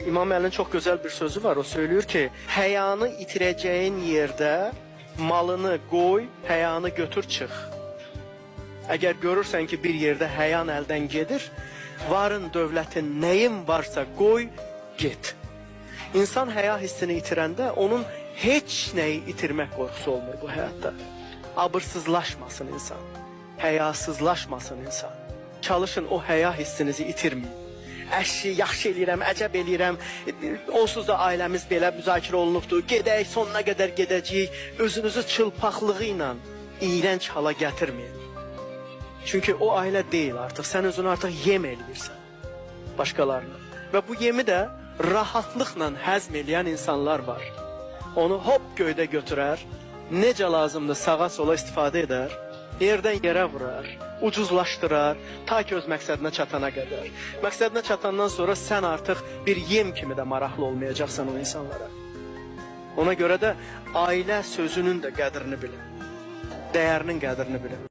İmam Əlinin çox gözəl bir sözü var. O söylüyor ki, həyanı itirəcəyin yerdə malını qoy, həyanı götür çıx. Əgər görürsən ki, bir yerdə həyan əldən gedir, varın, dövlətin, nəyin varsa qoy, get. İnsan həya hissini itirəndə onun heç nəyi itirmək qorxusu olmur bu həyatda. Abırsızlaşmasın insan. Həyasızlaşmasın insan. Çalışın o həya hissinizi itirməyin. Əşi, yaxşı eləyirəm, əcəb eləyirəm. Onsuz da ailəmiz belə müzakirə olunubdur. Gedək, sonuna qədər gedəcəyik. Özünüzü çılpaqlığı ilə iyrənc hala gətirməyin. Çünki o ailə deyil artıq. Sən özünü artıq yem eləyirsən başqalarına. Və bu yemi də rahatlıqla həzm eləyən insanlar var. Onu hop göydə götürər, necə lazımdır sağa sola istifadə edər, yerdən yerə vurar, ucuzlaşdırar, ta ki öz məqsədinə çatana qədər. Məqsədinə çatandan sonra sən artıq bir yem kimi də maraqlı olmayacaqsan o insanlara. Ona görə də ailə sözünün də qədrini bilin. Dəyərinin qədrini bilin.